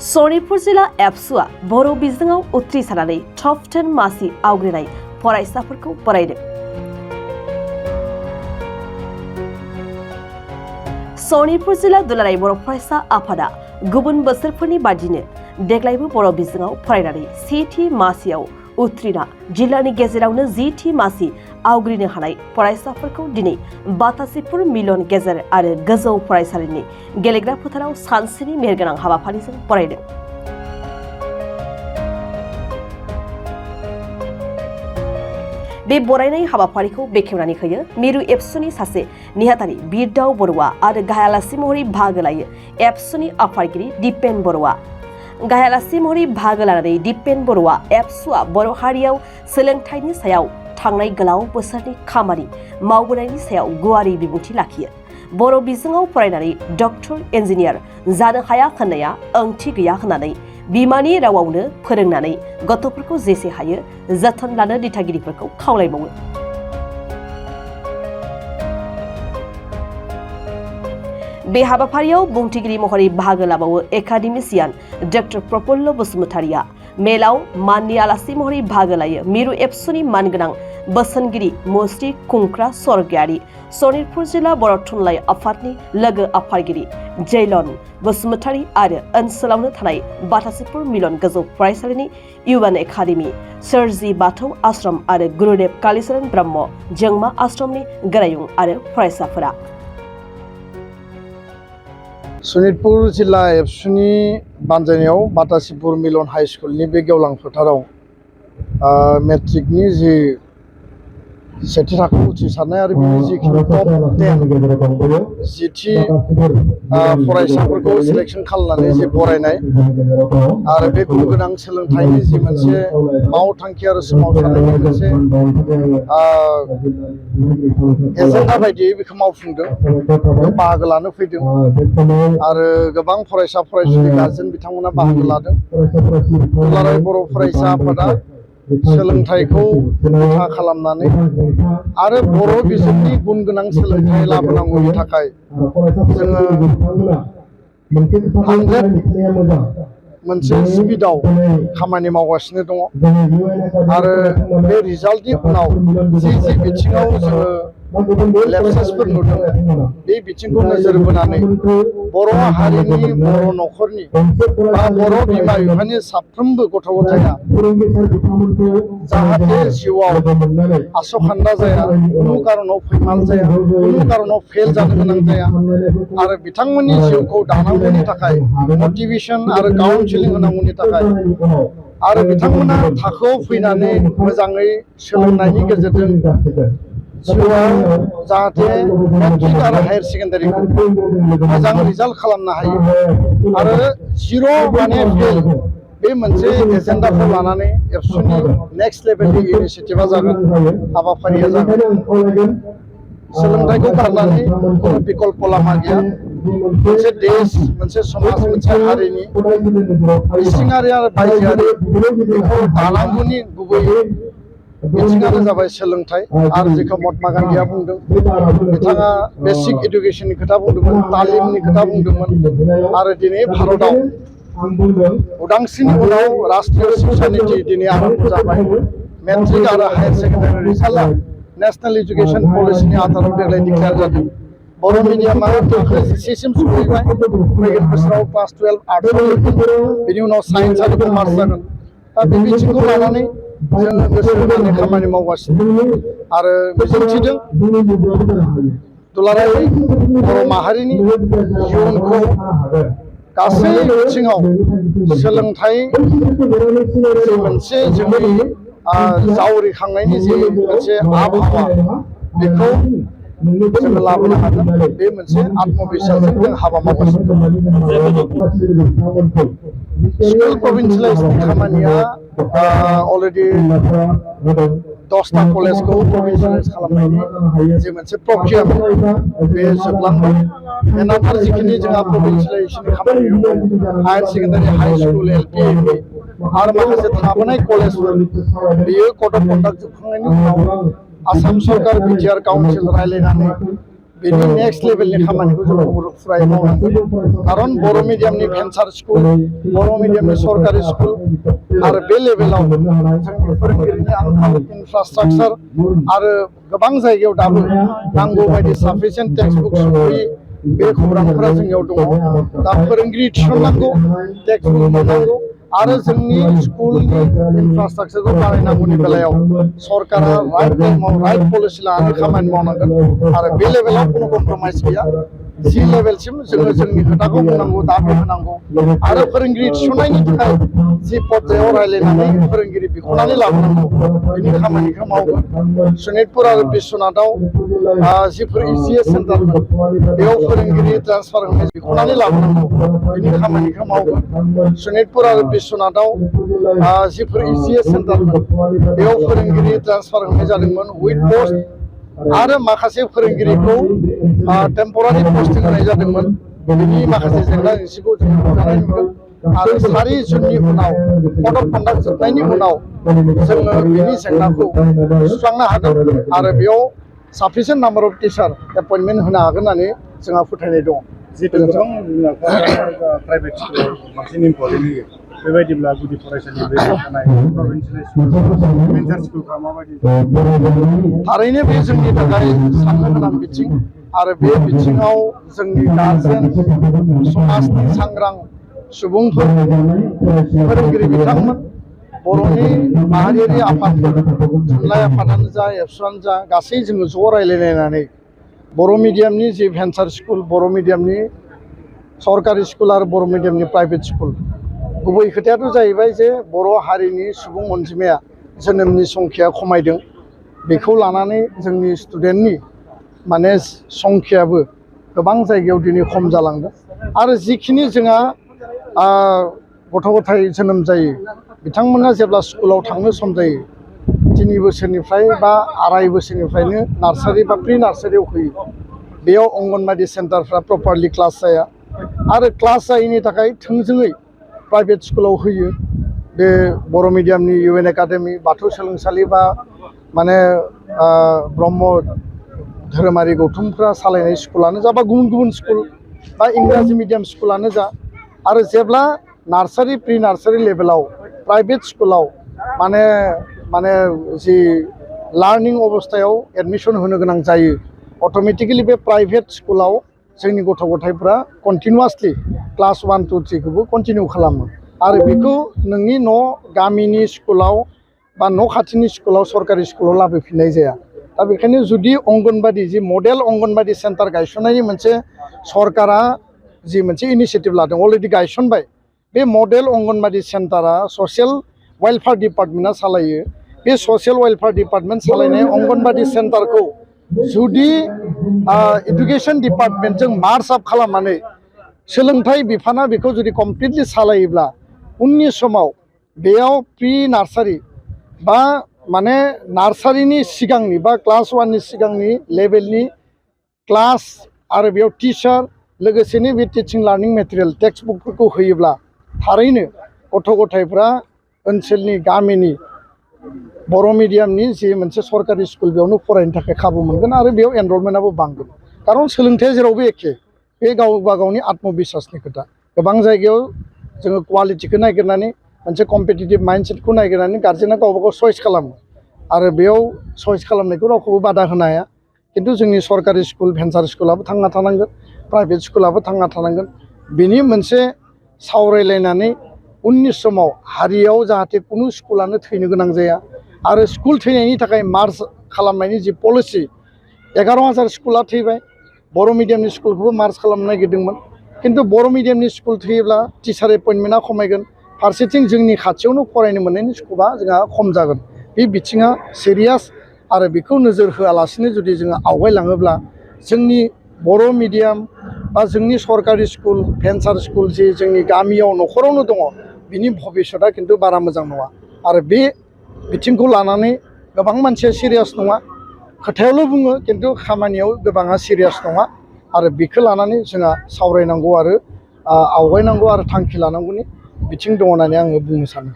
सनितपुर जिल्ला एबसुआ बर' बिजोङाव उथ्रिसारनानै टप 10 मासि आवग्रिनाय फरायसाफोरखौ बरायदों। सनितपुर जिल्ला दुलाराय बर' फरायसा आफादा गुबुन बोसोरफोरनि बादिनो देग्लायबो बर' बिजोङाव फरायनानै सेथि मासियाव उथ्रिना जिल्लानि गेजेरावनो जिथि मासि आवग्रिनो हानाय फरायसाफोरखौ दिनै बातासिपुर मिलन गेजेर आरो गोजौ फरायसालिनि गेलेग्रा फोथाराव सानसेनि मेहेरगोनां हाबाफारिजों बरायदों। बे बरायनाय हाबाफारिखौ बेखेवनानै होयो मिरु एबसुनि सासे नेहाथारि बिरदाव बरुवा आरो गाहायालासि महरै बाहागो लायो एबसुनि आफादगिरि दिपेन बरुवा। गाहायालासि महरै बाहागो लानानै दिपेन बरुवा एबसुआ बर' हारियाव सोलोंथाइनि सायाव थांनाय गोलाव बोसोरनि खामानि मावबोनायनि सायाव गुवारै बिबुंथि लाखियो। बर' बिजोङाव फरायनानै डक्टर इन्जिनियार जानो हाया होननाया ओंथि गैया होननानै बिमानि रावावनो फोरोंनानै गथ'फोरखौ जेसे हायो जोथोन लानो दिथागिरिफोरखौ खावलायबावो। बे हाबाफारियाव बुंथिगिरि महरै बाहागो लाबावो एकाडेमिसियान डक्टर प्रफुल्ल बसुमतारिया। मेलाव माननि आलासि महरै बाहागो लायो मिरु एबसुनि मानगोनां बोसोनगिरि मुस्रि खुंख्रा स्वर्गयारि, सनितपुर जिल्ला बर' थुनलाइ आफादनि लोगो आफादगिरि जैलन बसुमतारि आरो ओनसोलावनो थानाय बातासिपुर मिलन गोजौ फरायसालिनि इउएन एकाडेमि, सोरजि बाथौ आश्रम आरो गुरुदेव कालीचरण ब्रह्म जोंमा आश्रमनि गोरायुं आरो फरायसाफोरा। सनितपुर जिल्ला एबसुनि बानजायनायाव बातासिपुर मिलन हाई स्कुलनि बे गेवलां फोथाराव मेट्रिकनि जि सेथि थाखोआव उथ्रिसारनाय आरो बिनि जिखिनि टप 10 जिथि फरायसाफोरखौ सिलेक्सन खालामनानै जि बरायनाय आरो बे गुन गोनां सोलोंथाइनि जि मोनसे मावथांखि आरो सोमावसारनायनि मोनसे एजेन्डा बायदियै बेखौ मावफुंदों, बेयाव बाहागो लानो फैदों आरो गोबां फरायसा फरायसुलि गार्जेन बिथांमोना बाहागो लादों। दुलाराय बर' फरायसा आफादा सोलोंथाइखौ बिथा खालामनानै आरो बर' बिजोंनि गुन गोनां सोलोंथाइ लाबोनांगौनि थाखाय जोङो 100 मोनसे स्पिडआव खामानि मावगासिनो दङ आरो बे रिजाल्टनि उनाव जि बिथिङाव जोङो लेपसेसफोर नुदों बे बिथिंखौ नोजोर बोनानै बर' हारिनि बर' न'खरनि बा बर' बिमा बिफानि साफ्रोमबो गथ' गथाया जाहाथे जिउआव आसखान्दा जाया, खुनु कारनाव फैमाल जाया, खुनु कारनाव फेल जानो गोनां जाया आरो बिथांमोननि जिउखौ दानांगौनि थाखाय मटिभेसन आरो काउन्सिलिं होनांगौनि थाखाय आरो बिथांमोना थाखोआव फैनानै मोजाङै सोलोंनायनि गेजेरजों जिउआव जाहाथे मेट्रिक आरो हायार सेकेन्डारिखौ मोजां रिजाल्ट खालामनो हायो आरो 0 माने फेल बे मोनसे एजेन्डाखौ लानानै एबसुनि नेक्स्ट लेभेलनि इनिसियेटिभा जागोन, हाबाफारिया जागोन। सोलोंथाइखौ गारनानै खुनु बिकल्प लामा गैया। मोनसे देश, मोनसे समाज, मोनसे हारिनि इसिङारि आरो बायजोआरि बेखौ दानांगौनि गुबै बिथिङानो जाबाय सोलोंथाइ आरो जेखौ महात्मा गान्धीया बुंदों, बिथाङा बेसिक इडुकेसननि खोथा बुंदोंमोन, तालिमनि खोथा बुंदोंमोन आरो दिनै भारतआव उदांस्रिनि उनाव राष्ट्रीय शिक्षा नीति दिनै आरम्भ जाबाय। मेट्रिक आरो हायार सेकेन्डारि रिजाल्टआ नेशनेल एजुकेशन पलिसिनि आधाराव देग्लाय डिक्लेयार जादों। बर' मिडियामा थाखो 10 सिम सफैबाय, फैगोन बोसोराव क्लास 12 आर्ट्सआव फैगोन, बिनि उनाव साइन्स आरो कमार्स जागोन। दा बे बिथिंखौ लानानै जोङो गोसो होनानै खामानि मावगासिनो आरो मिजिंथिदों दुलाराय बर' माहारिनि इयुनखौ गासै बिथिङाव सोलोंथाइ जि मोनसे जोंनि जावरिखांनायनि जि मोनसे आबहावा बेखौ जोङो लाबोनो हागोन। बे मोनसे आत्मबिश्वासजों जों हाबा मावगासिनो दं। स्कुल प्रभिन्सियेलाइजनि खामानिया अलरेडि 10टा कलेजखौ प्रभिन्सियेलाइज खालामनायनि जे मोनसे प्रक्रिया बे जोबलांबाय। एनादार जिखिनि जोंहा प्रभिन्सियेलाइजेसननि खामानि दं, higher secondary, high school, LP, MP आरो माखासे थाबोनाय कलेजफोर, बेयो कड अफ कन्डाक्ट जोबखांनायनि उनाव आसाम सरकार बिटिआर काउन्सिल रायलायनानै बेनि नेक्स्ट लेभेलनि खामानिखौ जों फुरायै मावनांगोन खारन बर' मिडियामनि भेन्सार स्कुल बर' मिडियामनि सरकारि स्कुल आरो बे लेभेलाव जोंनि फोरोंगिरिनि आंखाल इनफ्रास्ट्राक्चार आरो गोबां जायगायाव दाबो नांगौ बायदि साफिसियेन्ट टेक्सट बुक सफैयै बे खौरांफोरा जोंनियाव दङ दा फोरोंगिरि थिसननांगौ टेक्सट बुक मोननांगौ आरो जोंनि स्कुलनि इनफ्रास्ट्राक्चारखौ बानायनांगौनि बेलायाव सरकारा राइट टाइमाव राइट पलिसि लानानै खामानि मावनांगोन आरो बे लेभेलाव कुनु कमप्रमाइज गैया जि लेभेलसिम जोङो जोंनि खोथाखौ बुंनांगौ दाबि होनांगौ आरो फोरोंगिरि थिसननायनि थाखाय जि पर्यायाव रायज्लायनानै फोरोंगिरि बिख'नानै लाबोनांगौ बेनि खामानिखौ मावगोन सनितपुर आरो बिश्वनाथाव जिफोर ECS सेन्टार बेयाव फोरोंगिरि ट्रान्सफार होनाय बिख'नानै लाबोनांगौ बेनि खामानिखौ मावगोन सनितपुर आरो बिश्वनाथाव जिफोर ECS सेन्टार बेयाव फोरोंगिरि ट्रान्सफार होनाय जादोंमोन उइथ पस्ट आरो माखासे फोरोंगिरिखौ टेम्परारि पस्टिं होनाय जादोंमोन बेनि माखासे जेंना जेंसिखौ जों नुजानाय नुदों आरो 4 जुननि उनाव कड अफ कन्डाक्ट जोबनायनि उनाव जोङो बेनि जेंनाखौ सुस्रांनो हागोन आरो बेयाव sufficient number of teacher appointment होनो हागोन होननानै जोंहा फोथायनाय दं जिहेतु गोबां प्राइभेट स्कुलाव बांसिन इम्परटेन्ट होयो बेबायदिब्ला गुदि फरायसालि थानाय भेन्सार स्कुलफ्रा माबायदि थारैनो बे जोंनि थाखाय साननो गोनां बिथिं आरो बे बिथिङाव जोंनि गार्जेन समाजनि सांग्रां सुबुंफोर फोरोंगिरि बिथांमोन बर'नि माहारियारि आफादफोर थुनलाइ आफादानो जा एबसुआनो जा गासै जोङो ज' रायज्लायलायनानै बर' मिडियामनि जि भेन्सार स्कुल बर' मिडियामनि सरकारि स्कुल आरो बर' मिडियामनि प्राइभेट स्कुल गुबै खोथायाथ' जाहैबाय जे बर' हारिनि सुबुं अनजिमाया जोनोमनि संख्याया खमायदों बेखौ लानानै जोंनि स्टुडेन्टनि माने संख्यायाबो गोबां जायगायाव दिनै खम जालांदों आरो जिखिनि जोंहा गथ' गथाय जोनोम जायो बिथांमोना जेब्ला स्कुलाव थांनो सम जायो 3 बोसोरनिफ्राय बा 2.5 बोसोरनिफ्रायनो नार्सारि बा प्रि नार्सारियाव फैयो बेयाव अंगनबादि सेन्टारफ्रा प्रपारलि क्लास जाया आरो क्लास जायैनि थाखाय थोंजोङै प्राइभेट स्कुलाव होयो बे बर' मिडियामनि UN एकाडेमि बाथौ सोलोंसालि बा माने ब्रह्म धोरोमारि गौथुमफ्रा सालायनाय स्कुलानो जा बा गुबुन गुबुन स्कुल बा इंराजि मिडियाम स्कुलानो जा आरो जेब्ला नार्सारि प्रि नार्सारि लेभेलाव प्राइभेट स्कुलाव माने जि लार्निं अबस्थायाव एडमिशन होनो गोनां जायो अट'मेटिकेलि बे प्राइभेट स्कुलाव जोंनि गथ' गथायफ्रा कन्टिनिउआसलि क्लास 1, 2, 3 खौबो कन्टिनिउ खालामो आरो बेखौ नोंनि न' गामिनि स्कुलाव बा न' खाथिनि स्कुलाव सरकारि स्कुलाव लाबोफिननाय जाया दा बेखायनो जुदि अंगनबादि जि मडेल अंगनबादि सेन्टार गायसननायनि मोनसे सरकारा जि मोनसे इनिसियेटिभ लादों अलरेडि गायसनबाय बे मडेल अंगनबादि सेन्टारा ससियेल वेलफेयार डिपार्टमेन्टआ सालायो बे ससियेल वेलफेयार डिपार्टमेन्ट सालायनाय अंगनबादि सेन्टारखौ जुदि एडुकेशन डिपार्टमेन्टजों मार्ज आप खालामनानै सोलोंथाइ बिफाना बेखौ जुदि कमप्लिटलि सालायोब्ला उननि समाव बेयाव प्रि नार्सारि बा माने नार्सारिनि सिगांनि बा क्लास 1नि सिगांनि लेभेलनि क्लास आरो बेयाव टिचार लोगोसेनो बे टिचिं लार्निं मेटेरियेल टेक्सट बुकफोरखौ होयोब्ला थारैनो गथ' गथायफ्रा ओनसोलनि गामिनि बर' मिडियामनि जि मोनसे सरकारि स्कुल बेयावनो फरायनो थाखाय खाबु मोनगोन आरो बेयाव एनरलमेन्टआबो बांगोन खारन सोलोंथाइया जेरावबो एखे बे गावबा गावनि आत्मबिश्वासनि खोथा गोबां जायगायाव जोङो क्वालिटिखौ नागिरनानै मोनसे कम्पिटिटिभ माइन्डसेटखौ नागिरनानै गार्जेना गावबा गाव चइस खालामो आरो बेयाव चइस खालामनायखौ रावखौबो बादा होनो हाया खिन्थु जोंनि सरकारि स्कुल भेन्सार स्कुलाबो थांना थानांगोन प्राइभेट स्कुलाबो थांना थानांगोन बेनि मोनसे सावरायलायनानै उननि समाव हारियाव जाहाथे कुनु स्कुलानो थैनो गोनां जाया आरो स्कुल थैनायनि थाखाय मार्च खालामनायनि जि पलिसि 11,000 स्कुला थैबाय बर' मिडियामनि स्कुलखौबो मार्च खालामनो नागिरदोंमोन खिन्थु बर' मिडियामनि स्कुल थैयोब्ला टिचार एपइन्टमेन्टआ खमायगोन फारसेथिं जोंनि खाथियावनो फरायनो मोननायनि स्क'पआ जोंहा खम जागोन बे बिथिङा सिरियास आरो बेखौ नोजोर होआलासिनो जुदि जोङो आवगायलाङोब्ला जोंनि बर' मिडियाम बा जोंनि सरकारि स्कुल भेन्सार स्कुल जे जोंनि गामियाव न'खरावनो दङ बिनि भबिसतआ खिन्थु बारा मोजां नङा आरो बे बिथिंखौ लानानै गोबां मानसिया सिरियास नङा खोथायावल' बुङो खिन्थु खामानियाव गोबाङा सिरियास नङा आरो बेखौ लानानै जोंहा सावरायनांगौ आरो आवगायनांगौ आरो थांखि लानांगौनि बिथिं दङ होननानै आङो बुंनो सानो